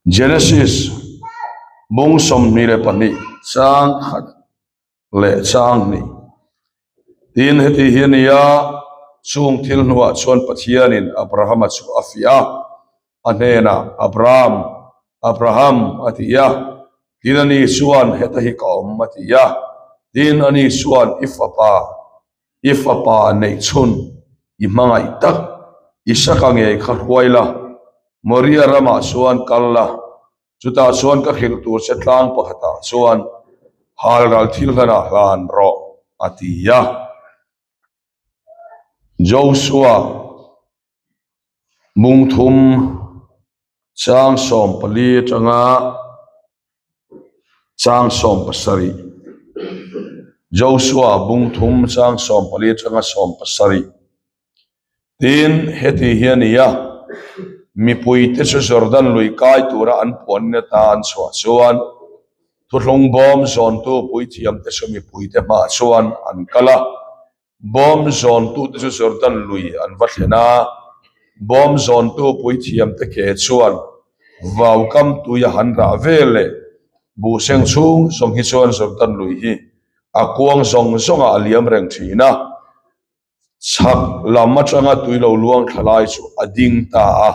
Genesis bung 22 chang khat leh chang hnih. Tin, heti hi a ni a, chung thil hnuah chuan Pathianin Abrahama chu a fiah a, a hnenah, Abram, Abraham, a ti a. Tin, ani chuan, Heta hi ka awm, a ti a. Tin, ani chuan, I fapa, i fapa neih chhun, i hmangaih tak, Isaka ngei kha hruai la, Moria ramah chuan kal la, Chutah chuan ka hrilh tur che tlang pakhatah chuan halral thil hlanah hlan rawh, a ti a. Joshua mungthum chang 14 atanga chang 17 Joshua bungthum chang 14 atanga 17 Tin, heti hi a ni a, mipuite chu Jordan lui kai tura an puanna ata an chhuah chuan thuthlung bawm zawntu puithiamte chu mipuite hmaah chuan an kal a. Bawm zawntute chu Jordan lui an va thlen a, bawm zawntu puithiamte ke chuan vaukam tui a han rah vel leh buhseng chhung zawng hi chuan Jordan lui hi a kuang zawng zawngah a liam reng thin a. Chhak lam atanga tui lo luang thla lai chu a ding ta a.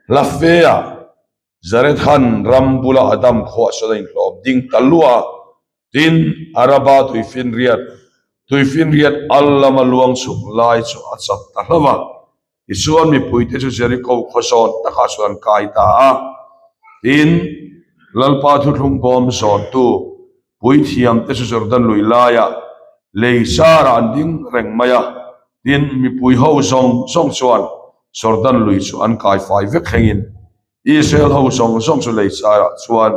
Hla fea Zarethan ram bula Adam khuah chuan a inhlawm ding ta luah a. Tin, Araba tuifinriat, tuifinriat al lama luang chhuk lai chu a chak ta hlauh a. Tichuan mipuite chu Jeriko khaw zawn takah chuan an kai ta a. Tin, Lalpa thuthlung bawm zawntu puithiamte chu Jordan lui laiah lei sarah an ding reng mai a. Tin, mipui ho zawng zawng chuan Jordan lui chu an kai fai vek thlengin Israel ho zawng zawng chu lei sarah chuan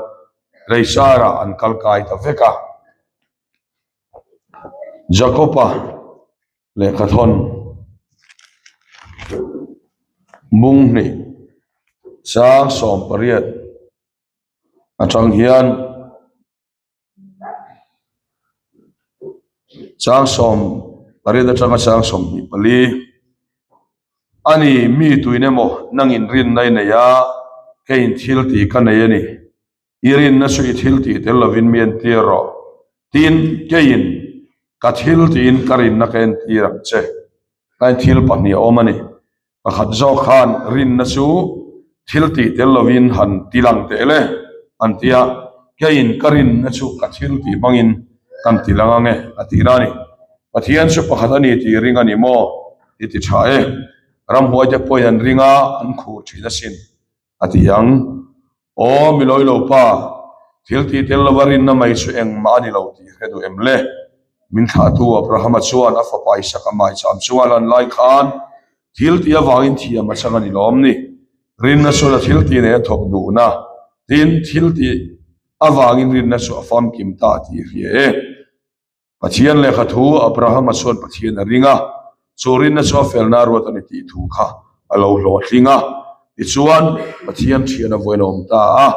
lei sarah an kal kai ta vek a. Jakob-a lehkhathawn bung hnih chang 18 atang hian chang 18 atanga chang 24 a ni mi tuin emaw nangin rinna i nei a keiin thil tih ka nei a ni. I rinna chu i thil tih tel lovin mi entir rawh. Tin, keiin ka thil tiin ka rinna ka entir ang che. Tlai thil pahnih a awm a ni. Pakhat zawk khan rinna chu thil tih tel lovin han ti lang teh le, an ti a. Keiin ka rinna chu ka thil tih hmangin kan ti lang ang e, a tihna a ni. Pathian chu pakhat a ni tih ring a ni maw? I ti tha e. Ramhuaite pawhin an ring a, an khur thin asin. A ti ang, Aw milawi lo pa, thil tih tel lova rinna mai chu engmah a ni lo tih hre duh em le? Min thlahtu Abrahama chuan a fapa Isaka maicham chunga lan lai khan thil tih avangin thiam a chang a ni lawm ni. Rinna chuan a thil tih nei a thawk duhna, tin, thil tih avangin rinna chu a famkim ta tih hria e. Pathian lehkha thu Abrahama chuan Pathian a ring a, chu rinna chu a felna ruat a ni tih thu kha a lo hlawhtling a. Tichuan, Pathian thian a vawiin a awm ta a,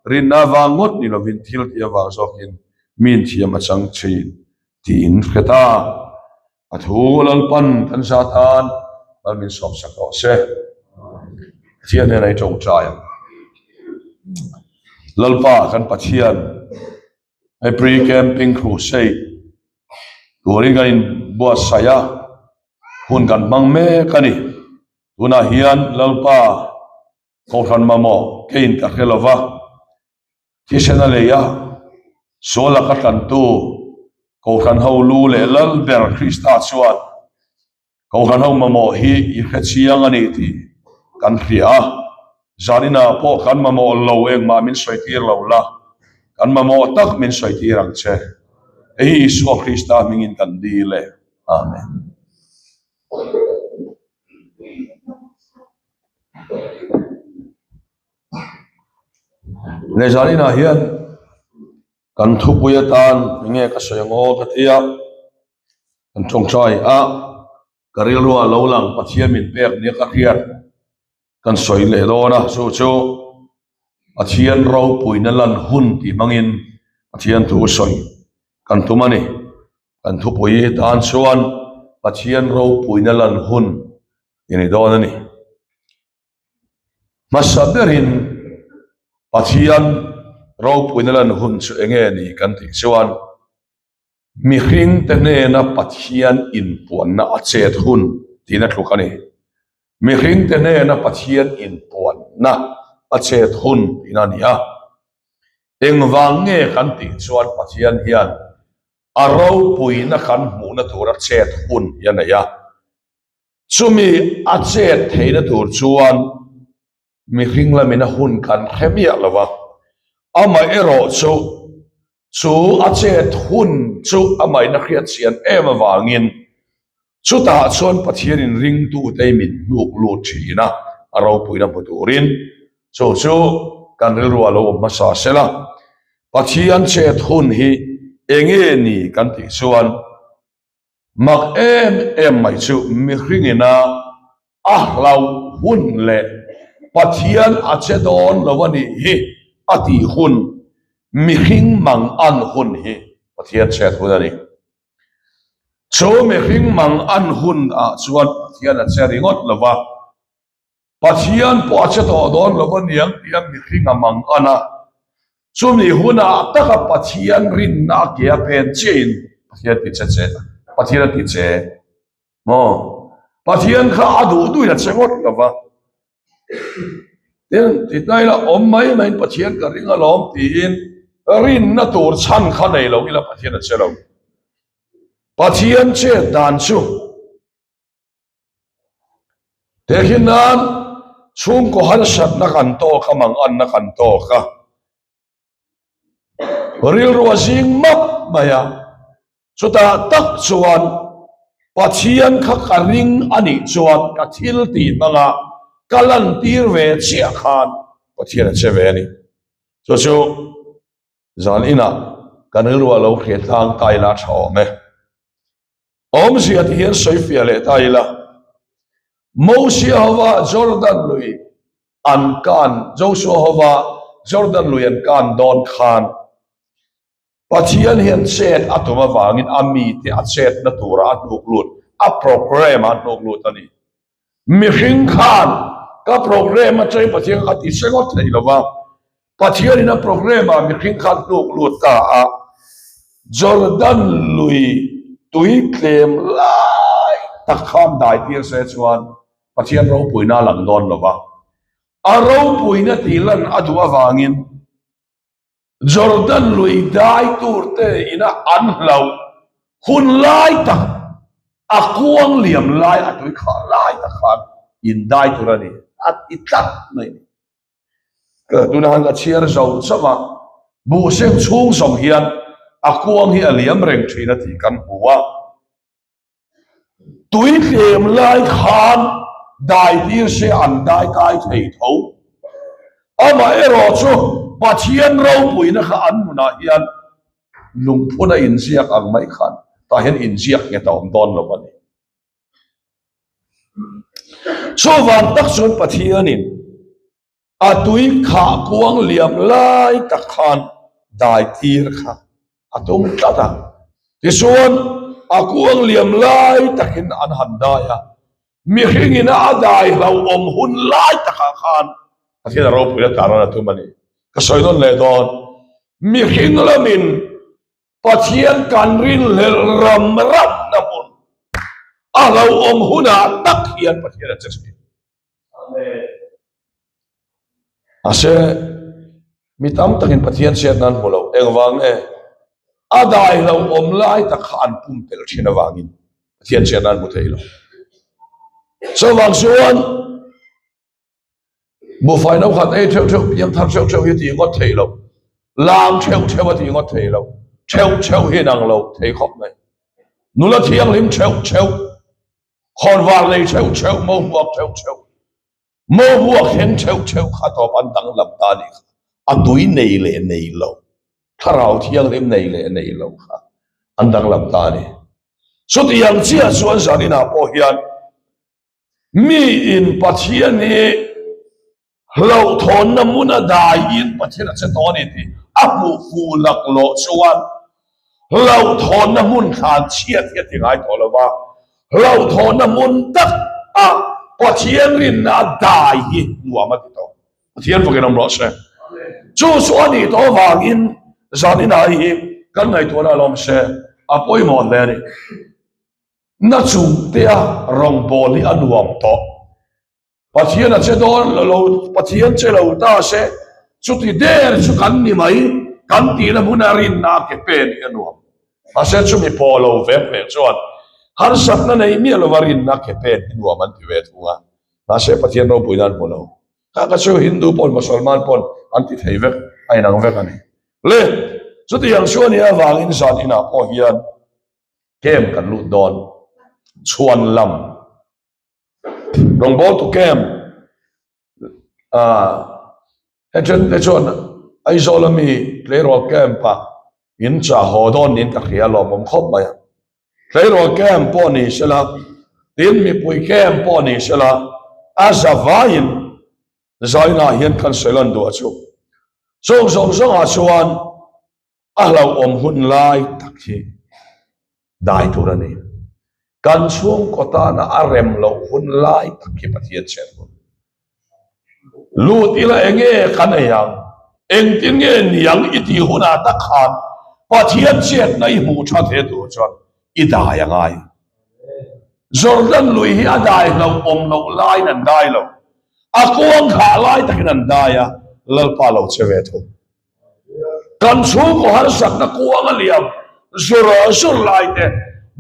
rinna avang ngawt ni lovin thil tih avang zawkin min thiam a chang thin tiin hre ta. A thu Lalpan kan za tan Lal min sawmsak rawh se. Pathian hnenah i tawngtai ang. Lalpa kan Pathian. Hei pre-camping crusade turin kan inbuatsaih a, hun kan hmang mek a ni. Tunah hian Lalpa Kohhran mamawh keiin ka hre lova, thisen a lei a, sual a ka tlantu Kohhran ho lu leh lal ber Krista chuan Kohhran ho mamawh hi i hre chiang a ni tih kan hria a, zaninah pawh kan mamawh lo engmah min sawi tir lo la, kan mamawh tak min sawi tir ang che. Hei hi Isua Krista hmingin kan dil e. Amen. Leh zaninah hian Kan thupui atan enge ka sawi ang aw ka ti a, kan tawngtai a, ka rilru ah lo lang Pathian min pek nia ka hriat kan sawi leh dawn a, chu chu Pathian ropuina lan hun tih hmangin Pathian thu sawi kan tum a ni. Kan thupui tan chuan Pathian ropuina lan hun i ni dawn a ni. Hmasa berin. Pathian ropuina lan hun chu enge ni kan tih chuan mihringte hnena Pathian inpuanna a chet hun tiin a tluk a ni. Mihringte hnena Pathian inpuanna a chet hun tiin a ni a. Engvang nge kan tih chuan Pathian hian a ropuina kan hmuhna tura chet hun hi a nei a. Chumi a chet theihna tur chuan mihring lamin a hun kan hre miah lo va, amaherawh chu chu a chet hun chu amahin a hriat chian em avangin chutah chuan Pathianin ringtute min hnuk lut thin a, a ropuina hmu turin chu chu kan rilru a lo awm hmasa sela. Pathian chet hun hi enge ni kan tih chuan Mak em em mai chu mihringin a a hlauh hun leh Pathian a che dawn lo a nih hi a tih hun, mihring mang an hun hi Pathian chet hun a ni. Chu mihring mang an hun ah chuan Pathian a che ringawt lo va, Pathian pawh a che tawh dawn lo aniang tih a mihring a mang an a, chumi hunah taka Pathian rinna a ke a pen chiahin Pathian ti che che Pathian a ti che maw? Pathian kha a duh duhin a che ngawt lo va, tin ti ta ila awm mai maiin Pathian ka ring alawm tiin rinna tur chhan kha nei lo ila Pathian a che lo. Pathian chet dan chu. Tehkhin nan chhungkaw harsatna kan tawk a, manganna kan tawk a, rilru a zing map mai a, chutah tak chuan Pathian kha ka ring a nih chuan ka thil tih hmanga ka lantir ve chiah khan Pathian a che ve a ni. Chu chu zan inah kan rilru a lo hriat tlang ta ila a tha awm e. Awmzia ti hian sawi fiah leh ta ila, Mosia hova Jordan lui an kan, Josua hova Jordan lui an kan dawn khan Pathian hian chet a tum avangin a mite a chetna tura a hnuk lut, a program a hnuk lut a ni. Mihring khan ka program atangin Pathian kha ti se ngawt thei lova, Pathianin a program ah mihring khan hnuk lut ta a, Jordan lui tui tlem lai tak khan dai tir se chuan Pathian ropuina a lang dawn lova, a ropuina tih lan a duh avangin Jordan lui dai tur te ina an hlauh hun lai tak a kuang liam lai a tui khah lai tak khan in dai tur a ni a ti tlat mai ni. Ka tuna han ka chhiar zo chauh a, buhseng chhung zawng hian a kuang hi a liam reng thin a tih kan hmu a. Tui tlem lai khan dai tir se an dai kai thei tho. Amaherawhchu Pathian ropuina kha an nunah hian lungphuna inziak ang mai khan tah hian inziak nghet a awm dawn lo a ni. Chuvang tak chuan Pathianin A tui khah kuang liam lai tak khan dai tir kha a tum tlat a. Tichuan, a kuang liam lai takin an han dai a, mihringin a dai hlauhawm hun lai takah khan Pathian a ropui a tarlan a tum a ni. Ka sawi nawn leh dawn, mihring lamin Pathian kan rinhlelh ram ramna hmun a hlauhawm hunah tak hian Pathian a che thin. Mahse, mi tam takin Pathian chhiat nan hmu lo. Engvang nge? A dai hlauhawm lai tak kha an pumpelh thin avangin Pathian chhiat nan hmu thei lo. Chuvang chuan Buhfai no khat ei theuh theuh, piang thar theuh theuh hi a tih ngawt thei lo. Lam theuh theuh a tih ngawt thei lo. Theuh theuh hi inang lo thei khawp mai. Nula thianghlim theuh theuh, khawnvar nei theuh theuh, mo hmuak theuh theuh, mo hmuak thleng theuh theuh kha tawp an danglam ta a nih kha. A tui nei leh nei lo, thlarau thianghlim nei leh nei lo kha an danglam ta a ni. Chutiang chiah chuan zaninah pawh hian Mi in Pathian hi hlauhthawnna hmun a daiin Pathian a che tawh a ni tih a hmuh fuh laklawh chuan hlauhthawnna hmun thlan chhiat hi a ti ngai tawh lo va, hlauhthawnna hmun tak a Pathian rinna a dai hi nuam a ti tawh. Pathian fakin awm rawh se. Chu chu a nih tawh avangin zanin ai hi kan ngaihtuahna a lawm se a pawimawh hle a ni. Na chungtea rawngbâwl hi a nuam tawh. Pathian a che dawn lo, Pathian che lo ta se, chuti der chu kan ni mai, kan tihna hmuna rinna a ke pen hi a nuam. Mahse chumi pawh lo vek leh chuan harsatna nei miah lova rinna ke pen hi nuam an ti ve thung a, mahse Pathian ropui nan hmu lo. Kha kha chu Hindu pawn Mosolman pawn an ti thei vek, a inang vek a ni. Le, chuti ang chu a nih avangin zan inah pawh hian camp kan lut dawn, chhuan lam. Rawngbawltu camp ah he then te chuan Aizawl ami tleirawl camp ah in chah haw dawn niin ka hria lawmawm khawp mai a. Tleirawl camp pawh ni sela tin mipui camp pawh ni sela a za vaiin zainah hian kan sawi lan duh a chu. Chung zawng zawngah chuan A hlauhawm hun lai tak hi dai tur a ni. Kan chhungkaw tana a rem loh hun lai tak hi Pathian chhiat hun. Lut ila enge kan ei ang, engtin nge niang i tih hunah tak khan Pathian chhiatna i hmuh tha the tur chuan i dai a ngai. Jordan lui hi a dai hlauhawm loh laiin an dai lo, a kuang khah lai takin an dai a, Lalpa lo che ve thung. Kan chhungkaw harsatna kuang a liam zur zur lai te,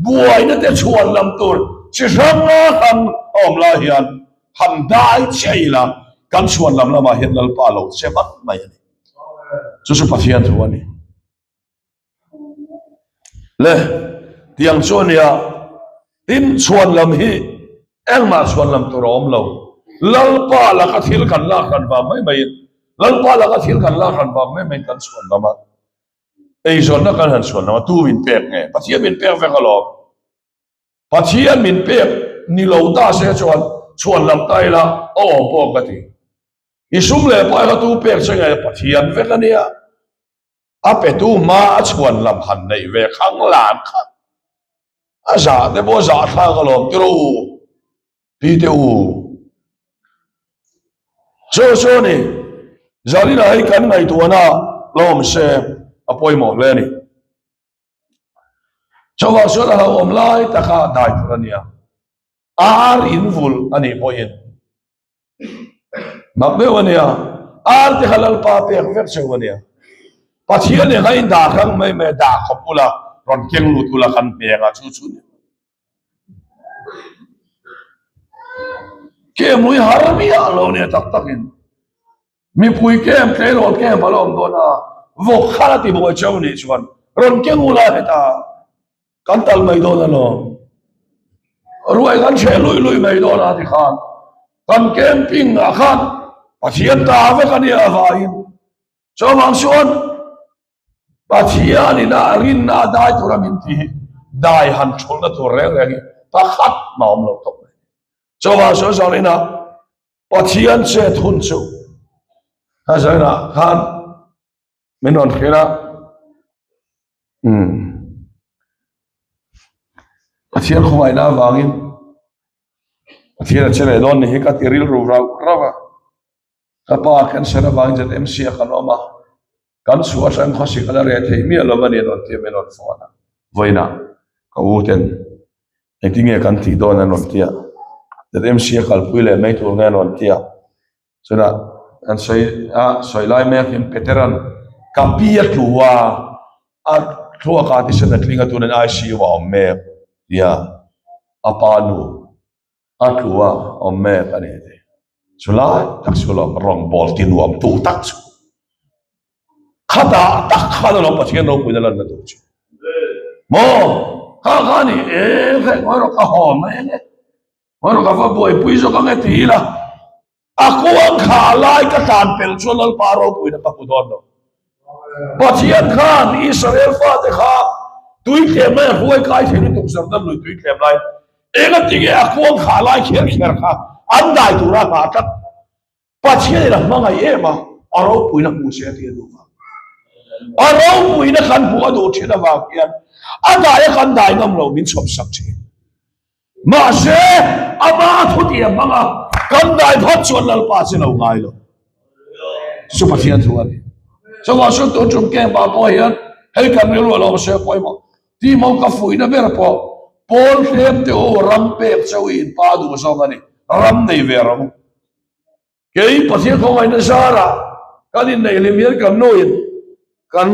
buaina te chhuan lam tur chi hrang hrang a awm lai hian han dai chiah ila kan chhuan lam lamah hian Lalpa lo che vat mai a ni. Chu chu Pathian thu a ni. Le, tiang chu a nia, tin chhuan lam hi engmah chhuan lam tur a awm lo. Lalpa laka thil kan lak hran vang mai maiin, Lalpa laka thil kan lak hran vang mai maiin kan chhuan lam a, eizawnna kan han chhuan lam a, tu min pek nge? Pathian min pek vek alawm. Pathian min pek ni lo ta se chuan chhuan lam ta ila a awm pawh ka ti. I sum leh pai kha tu pek che nge? Pathian vek a nia. A petu hma a chhuan lam han neih ve khang lan kha a zah te pawh zah thlak alawm ti rawh u pi te u chu chu a ni Zarina hei kan ngaihtuahna la awm se a pawimawh hle a ni chuvang chuan a hlauhawm lai taka dai tur a nia. Ar in vul a nih pawhin mak deuh a nia, ar te kha Lalpa pek vek cheu a nia. Pathian eng a in dah hrang mai mai dah khawp ula, rawn keng lut ula kan hmeng a chu chu ni. Kem lui har miah lo nia tak takin. Mipui kem tleirawl kem a la awm dawn a, vawk khan a ti buai cheu nih chuan rawn keng ula hetah. Kan tal mai dawn alawm. Ruai kan chhe lui lui mai dawn a ti khan kan camping ah khan Pathian ta vek a nia avangin chuvang chuan Pathian in a rinna a dai tura min ti hi dai han thulna tur reng reng hi pakhat mah awm lo tawp mai. Chuvang chuan zanin ah Pathian chet hun chu a zanin ah khan Min rawn hrilh a, umm Pathian khawngaihna avangin Pathian a che leh dawn ni hi ka ti rilru rauh rauh a, ka pa cancer avangin ZMC ah kan awm a, kan chhuah atang khawsik a la reh theih miah lo a ni an rawn ti a, min rawn phone a, vawiinah ka u ten engtin nge kan tih dawn an rawn ti a, ZMC a kalpui leh mai tur nge an rawn ti a. Chutah an sawi a, sawi lai mek hian Petera'n ka pi a tlu a, a thluakah thisen a tling a tunin ICU ah a awm mek tia a pa nu a tlu a awm mek a ni a ti. Chu lai tak chu lawm rawngbâwl ti nuam tu tak chu khatah tak khan alawm Pathian ropuina lanna tur chu maw kha kha a ni e hei ngawi rawh ka haw mai ang e. Hmar ka va buaipui zawk ang e ti ila, a kuang kha a lai ka tlan pel chuan Lalpa ropuina ka hmu dawn lo. Pathian khan Israel fate kha tui tlem lai a hruai kai thei lutuk Jordan lui tui tlem lai enga tinge a kuang kha a lai kher kher kha an dai tura nghah tlat. Pathian in a hmangaih em a, a ropuina hmuh se a ti a duh vang. A ropuina kan hmuh a duh thin avang hian a dai a kan dai ngam lo min chhawp sak thin. Mahse, ama thutiam hmang a kan dai phawt chuan Lalpa chu lo ngai lo. Chu Pathian thu a ni. Chuvang chu tun tum camp ah pawh hian hei kan rilru a lo se pawimawh. Tih maw ka fuihna ber pawh pawl tlem te u ram pek chauh i inpa duh zawng a ni. Ram nei ve ram. Kei Pathian khawngaihna zarah kan inneih hlim hian kan nuin kan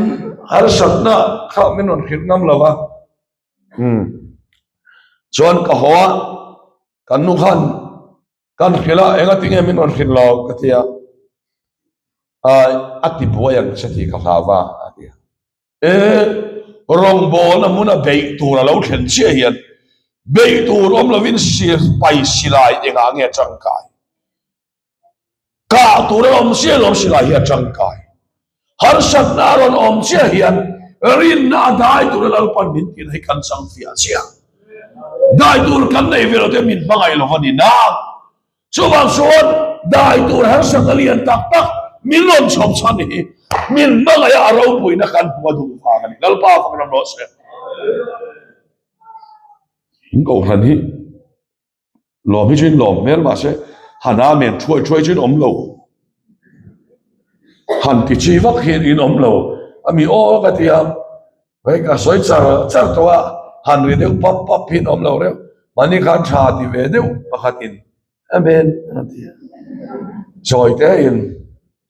harsatna kha min rawn hrilh ngam lo va. Umm. Chuan ka haw a, kan nu khan kan hrilh a, enga tinge min rawn hrilh lo ka ti a. Ai, a ti buai ang che tih ka hlau va a ti a. E, rawngbawlna hmuna beih tur a lo thlen chiah hian beih tur awm lovin sipai silai engah nge a tangkai? Kah tur a awm chiah lawm silai hi a tangkai. Harsatna a rawn awm chiah hian rinna a dai tura Lalpan min tihna hi kan chang fiah chiah. Dai tur kan nei ve lo te min hmangaih lo a ni nang. Chuvang chuan dai tur harsatna lian tak tak min rawn chhawp chhan hi min hmangaih a a ropuina kan hmu a duh vang a ni. Lalpa fak ram rawh se. In kohhran hi Lawm hi chu in lawm hmel mahse han amen thuai thuai chu in awm lo. Han ti chi vak hi in awm lo. A mi aw ka ti a, hei ka sawi char char tawh a, han ri deuh pap pap hi in awm lo reuh. Mahni khan tha ti ve deuh pakhat in amen a ti a. Sawi te in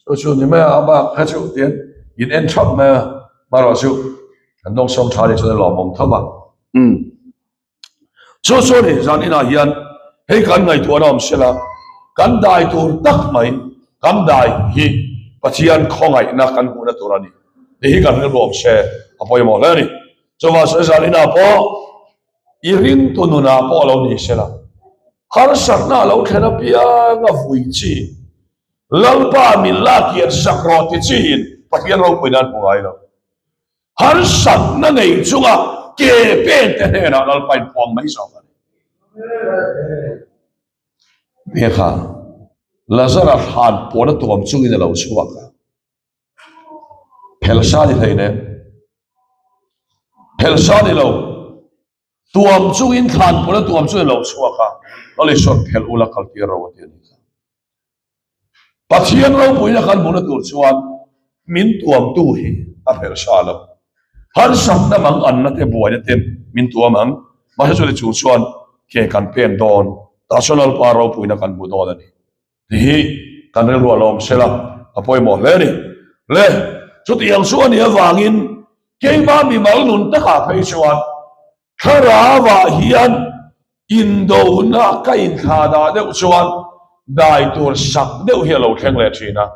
chu chu ni mai a, a bak kha chu tian in en thap mai a, marawh chu kan dawngsawm tha ni chuan a lawmawm tho a. Umm. Chu chu ni zan inah hian hei kan ngaihtuahna awm sela, kan dai tur tak mai kan dai hi Pathian khawngaihna kan hmuhna tur a ni tih hi kan rilru awm se a pawimawh hle a ni. Chuvang sawi zan inah pawh i ringtu nunah pawh lo ni sela, harsatna a lo thlen apiang a vui chi, Lalpa min lak hian sak rawh ti chiin Pathian ropui nan hmu ngai lo. Harsatna nei chunga ke pen te hnenah Lalpa in puang mai zawk a ni. Hekha Lazara thlan pawn a tuam chungin a lo chhuak a. Phelsa ni hlei nem. Phelsa ni lo. Tuam chungin thlan pawn a tuam chungin a lo chhuak a. Lalisawt phelh ula kaltir ro a ti a ni kha. Pathian ropuina kan hmuhna tur chuan min tuamtu hi a hmelh sa lo. Harsatna mang anna te buaina ten min tuam ang, mahse chuti chung chuan ke kan pen dawn, tah chuan Lalpa ropuina kan hmu dawn a ni tih hi kan rilru a lawm sela a pawimawh hle a ni. Le, chutiang chu a nih avangin keimah mimal nun takah phei chuan Thlarauah hian indona ka inthla dah deuh chuan dai tur sak deuh hi a lo thleng leh thin a,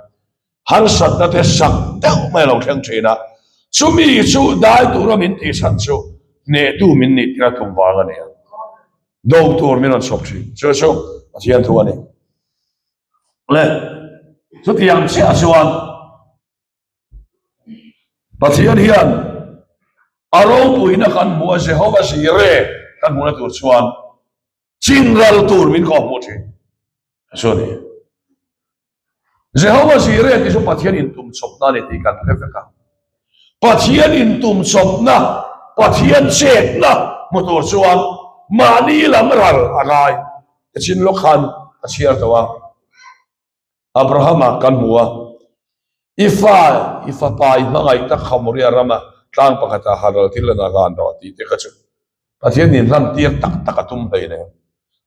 harsatna te sak deuh mai a lo thleng thin a, chumi chu dai tura min tih chhan chu hnehtu min nih tir a tum vang a ni a, do tur min rawn chhawp thin. Chu chu Pathian thu a ni. Le, chutiang chiah chuan. Pathian hian a ropuina kan hmuh a, Jehova Jireh kan hmuhna tur chuan chinral tur min kawh hmuh thin. Chu a ni. Jehova Jireh tih chu Pathian intumchawpna a ni tih kan hre vek a. Pathian intumchawpna, Pathian chetna hmu tur chuan mahni lam ral a ngai. Tichin lawk khan ka chhiar tawh a. Abrahama kan hmu a, I fa, i fapa i hmangaih tak kha Moria rama tlang pakhatah han ral thil a nagan rawh tih te kha chu Pathian nin hlan tir tak tak a tum hlei nen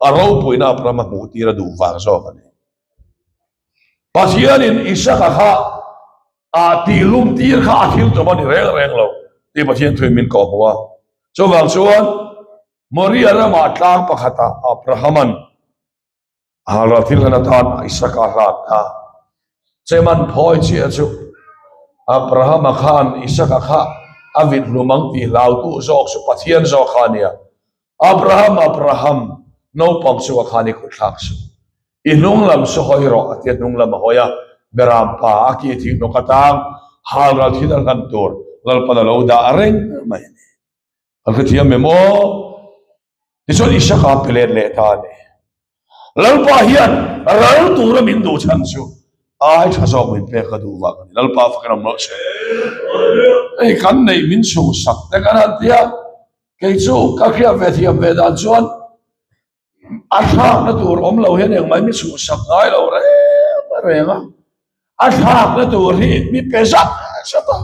a ropuina Abrahama hmuh tir a duh vang zawk a ni. Pathianin Isaka kha a tihlum tir kha a thil tum a ni reng reng lo tih Pathian thuin min kawhhmuh a. Chuvang chuan Moria rama tlang pakhatah Abrahaman Halral thil hlan atan Isaka hlan a cheman phawi chiah chu Abrahama khan Isaka kha a vit hlum ang tih hlautu zawk chu Pathian zawk kha a nia. Abraham, Abraham, naupang chungah khan i kut thlak suh. I hnung lam chu hawi rawh a tia hnung lam a hawi a, Beram pa a ki thing hnawk atang halral thil a hlan tur Lalpan a lo dah reng mai a ni. Kan hrethiam em aw? Tichuan Isaka pe let leh ta a ni. Lalpa hian ral tura min duh chhan chu ai tha zawk min pek ka duh vang a ni. Lalpa fakin awm rawh se. Hei kan neih min chhuhsak te kan han ti a, kei chu ka hriat ve thiam ve dan chuan A thlakna tur awm lo hian engmah mi chhuhsak ngai lo reng reng a, a thlakna tur hi mi pe zat zet a.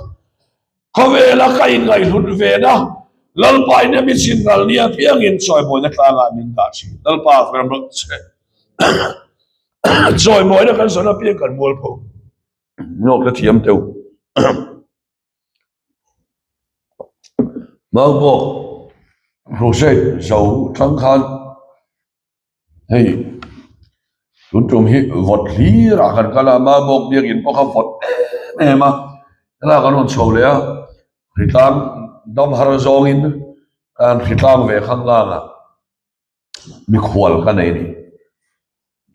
Khawvela ka inngaihhlut ve na, Lalpa in emi chinral ni apiangin chawimawina tlangah min dah thin. Lalpa ram rawh che. Chawimawina kan zawn apiang kan mualpho. Nawk la thiam teuh. Maubawk Crusade zo tang khan hei tun tum hi vawt hlir ah kan kal a, Maubawk biakin pawh kha vawt em em a, helai kan rawn chho leh a, hritlang dam har zawngin kan hritlang ve khang lang a. Mikhual ka nei a ni.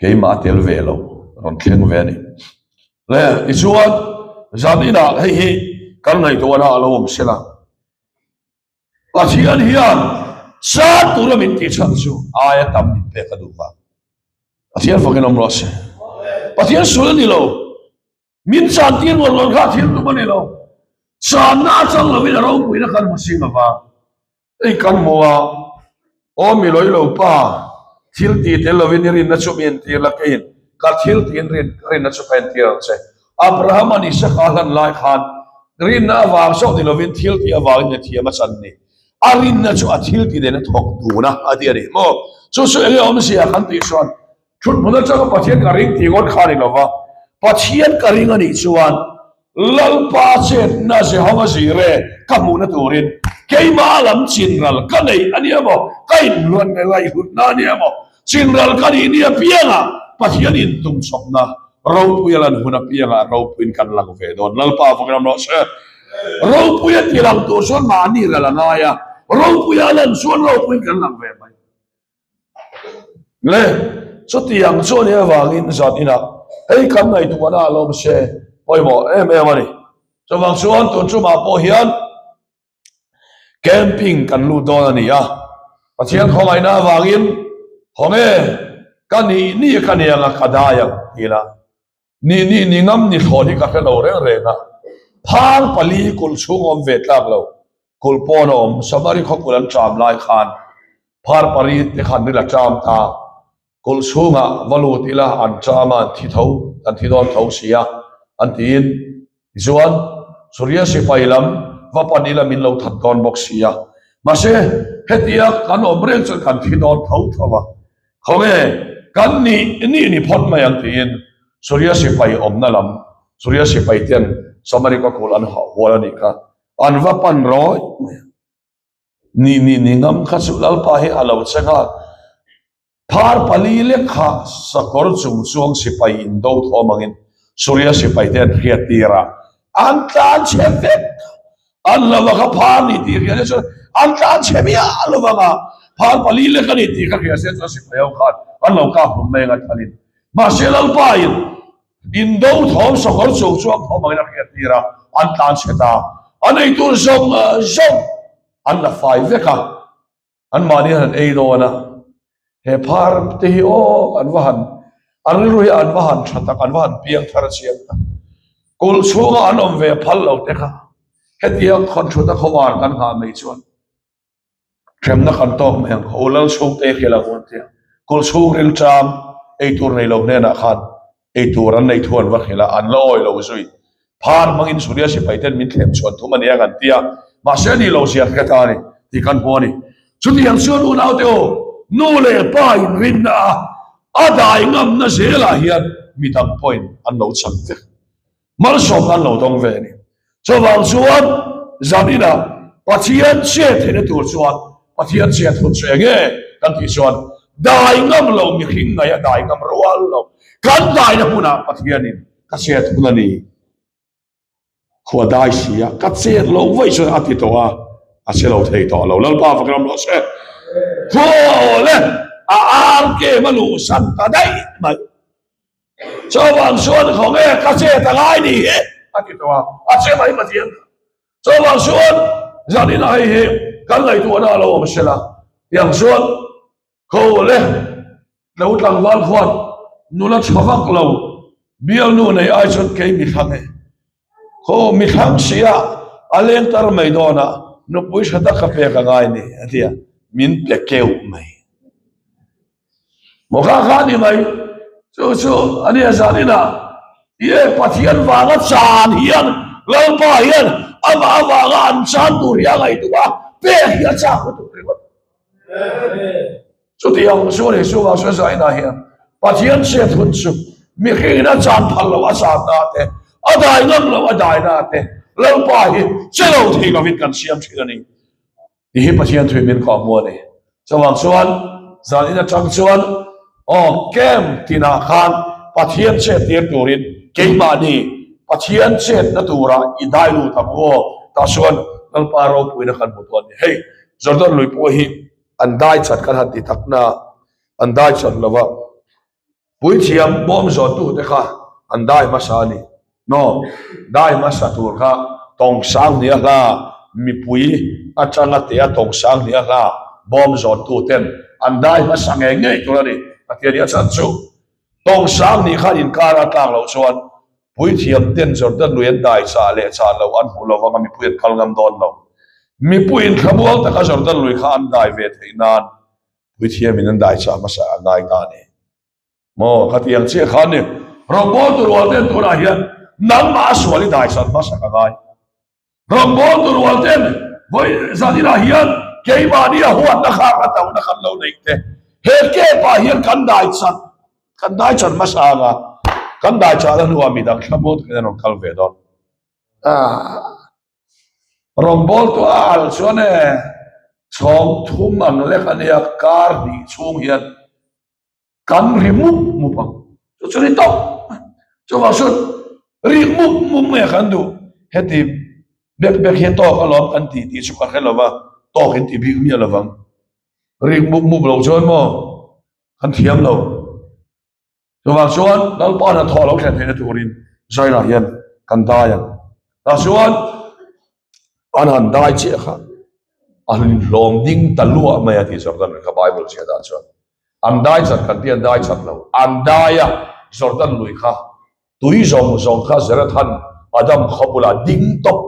Keimah a tel ve lo, rawn thleng ve a ni. Le, tichuan zan inah hei hi kan ngaihtuahna a lo awm sela. Pathian hian chan tura min tih chhan chu aia tam min pek a duh vang. Pathian fakin awm rawh se. Pathian sul a ni lo. Min chan tir ngawt ngawt kha thil tum a ni lo. Channa atang lovin a ropuina kan hmu si lova. Hei kan hmu a, Aw mi lawi lo pa, thil ti tel lovin i rinna chu mi entir la keiin ka thil tiin rin ka rinna chu ka entir ang che. Abraham an Isaka a hlan lai khan rinna avang zawk ni lovin thil tih avangin a thiam a chan ni. A rinna chu a thil ti nen a thawk dun a, a ti a ni maw? Chu chu enge awmzia kan tih chuan Thut hmun atanga Pathian ka ring tih ngawt kha a ni lova, Pathian ka ring a nih chuan Lalpa chetna Jehova Jireh ka hmuhna turin keimah lam chinral ka neih a nia maw, ka inhluan nge ngaihhlutna a nia maw, chinral ka nih ni apiangah Pathian intumchawpna ropui a lan hun apiangah ropuiin kan lang ve dawn. Lalpa vawk ram rawh se. Ropui a ti lang tur chuan mahni ral a ngai a, ropui a lan chuan ropuiin kan lang ve mai. Le, chutiang chu a nih avangin zan inah hei kan ngaihtuahna a lawm se pawimawh em em a ni. Chuvang chuan tun tumah pawh hian camping kan lut dawn a ni a, Pathian khawngaihna avangin hawnge ka nih nih ka nih anga ka dai ang ti ila, nih nih ni ngam ni thlawn hi ka hre lo reng reng a, phar pali kulh chhung awm ve tlak lo, kulh pawn a awm, Samari khaw kulh an ṭam lai khan phar pali te khan ril a ṭam ta, kulh chhungah va lut ila an ṭam a an thi tho, an thi dawn tho si a an tiin tichuan Suria sipai lam va pan ila min lo that dawn bawk si a, mahse hetia kan awm reng chuan kan thi dawn tho tho a. Khawnge kan nih nih ni phawt mai ang tiin Suria sipai awmna lam Suria sipai ten Samari khaw kul an hual a nih kha an va pan rawih mai a. Nih nih ni ngam kha chu Lalpa hi a lo che nghal. Phar pali lek kha sakawr chung chuang sipai indo thawm angin Suria sipai te an hriat tir a, an tlan chhe vek. An lo a kha phar ni tih hria se chuan an tlan chhe miah lo vang a, phar pali lek a ni tih ka hria se chuan sipai ho khan an lo kap hlum mai ang a thalin. Mahse Lalpa in indo thawm sakawr chung chuan thawm angin a hriat tir a, an tlan chhe ta. An eitur zawng zawng an la fai vek a. An mahni han ei dawn a, he phar te hi aw an va han, an rilru hi an va han tha tak, an va han piang thar chiang tak. Kulh chhunga an awm ve phal lo te kha hetia khawn thut a khawvar kan nghah mai chuan hremna kan tawk mai ang kha. U Lal chhungte hi a lo hawn tia, kulh chhung rilṭam ei tur nei lo hnenah khan ei tur an nei thu an va hrilh a, an la awi lo zui. Phar hmangin Suria sipai ten min thlem chhuan thum a nia kan ti a, mahse a ni lo zia hre ta a ni tih kan hmu a ni. Chutiang chuan unaute aw, nu leh pa inrinna a a dai ngamna zelah hian midang pawhin an lo chak vek. Malsawmna an lo dawng ve a ni. Chuvang chuan zan inah Pathian chet theihna tur chuan Pathian chet hun chu eng nge kan tih chuan dai ngam lo mihring ngaih a dai ngam rual lo. Kan daina hmunah Pathianin ka chet hun a ni. Khua dai si a, ka chet loh vaih chuan a ti tawh a, a che lo thei tawh lo. Lalpa fak ram rawh se. Thaw le a ar kem a luhsan ta daih mai. Chuvang chuan khawnge ka chet a ngai ni hi a ti tawh a, a che mai Pathian kha. Chuvang chuan zanin a hei hi kan ngaihtuahna a lo awm sela, tiang chuan kho le tlo tlangval khuan nula tha vak lo bialnu nei ai chuan kei mi thlang e. Kho mi thlang sia a leng tar mai dawn a, nupui tha tak ka pek a ngai ni a ti a, min pe keuh mai. Maw kha kha ni mai chu chu a nia zan inah i e Pathian vanga chan hian Lalpa hian amah avanga an chan tur hi a ngaihtuah a, pek hi a chak lutuk ringawt. Chutiang chu a ni, chuvang chuan zainah hian Pathian chet hun chu mihringin a chan phal loh a channa te, a dai ngam loh a daina te Lalpa hi che lo thei lovin kan siam thin a ni. Tih hi Pathian thui min kawh hmu a ni. Chuvang chuan zanin atang chuan aw camp tinah khan Pathian chet tir turin keimahni Pathian chetna tura i dai lut ang u aw. Tah chuan Lalpa ropuina kan hmu dawn a ni. Hei Jordan lui pawh hi an dai chat kan han ti tak na an dai chat lo va, puithiam bawm zawhtu te kha an dai hmasa a ni. No, dai hmasa tur kha tawng sang hnih a hla, mipui atanga tia tawng sang hnih a hla bawm zawhtu ten an dai hmasa ngei ngei tur a ni. Pathian hi a chan chu tawng sang hnih khan inkar a tlak loh chuan Puithiam ten Jordan lui an dai chah leh chah loh an hmu lo vang a, mipui an kal ngam dawn lo. Mipuiin thlamual taka Jordan lui kha an dai ve theih nan puithiamin an dai chah hmasa a ngai ta a ni. Maw, khatiang chiah khan ni, rawngbawltu rual ten tunah hian nangmah a sual i dai chan hmasa ka ngai. Rawngbawltu rual ten vawi zaninah hian keimahni a huatna kha ka tohna kan lo neih te, he kepah hian kan dai chan, kan dai chan hmasa ang a, kan dai chahna hnuah midang thlamuan takin an rawn kal ve dawn. Aah rawngbawltu a al chuan e chhawng thum ang lek a nia kar hnih chhung hian Kan ri mup mup ang. Chu chu ri tawp. Chuvang chuan rik mup mup nge kan duh. Heti bek bek hi a tawk alawm kan tih tih chu ka hre lo va, tawk in ti bik miah lo vang. Rik mup mup lo chuan maw kan thiam lo. Chuvang chuan Lalpa hnathawh lo thlen theihna turin Zaina hian kan dai ang. Tah chuan an han dai chiah kha an inhlawm ding ta luah mai a tih Jordan kha Bible chhiat ah chuan. An dai chat kan tih an dai chat lo. An dai a, Jordan lui kha tui zawng zawng kha Zerethan Adam khaw bulah ding tawp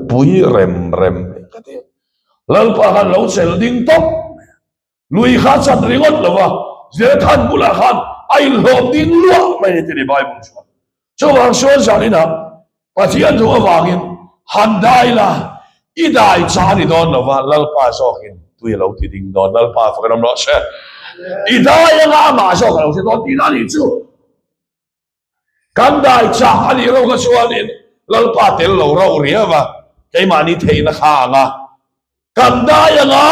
pui rem rem ka ti. Lalpa khan lo chelh ding tawp lui kha chat ringawt lo va, Zerethan bulah khan a inhlawm ding luah mai a ti ni Bible chuan. Chuvang chuan zaninah Pathian duh avangin han dai la, i dai cha a ni dawn lo va, Lalpa zawkin tui a lo ti ding dawn, Lalpa fak in awm rawh se. I dai anga amah zawk a lo ti dawn tihna a nih chu. Kan dai cha a nih lo kha chuanin Lalpa tel lo rauh riau va, keimahni theihna kha anga Kan dai anga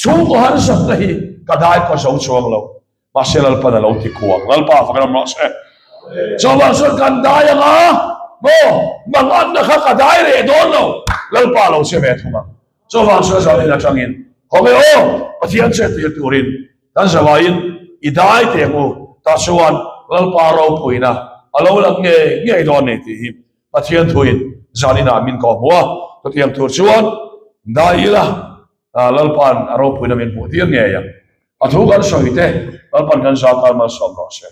chhungkaw harsatna hi ka dai pawh zo chuang lo, mahse Lalpan a lo ti kuang, Lalpa fak ram rawh se. Chuvang chuan kan dai anga maw manganna kha ka dai reh dawn lo, Lalpa a lo che ve thung ang. Chuvang chuan zanin atangin khawnge aw Pathian che tir turin kan zavaiin i dai teh ang u, tah chuan Lalpa ropuina a lo lang ngei ngei dawn ni tih hi Pathian thuin zaninah min kawh hmu a, chutiang tur chuan dai ila Lalpa'n a ropuina min hmuh tir ngei ang. A thu kan sawi te Lalpa'n kan zau tan malsawm rawh se.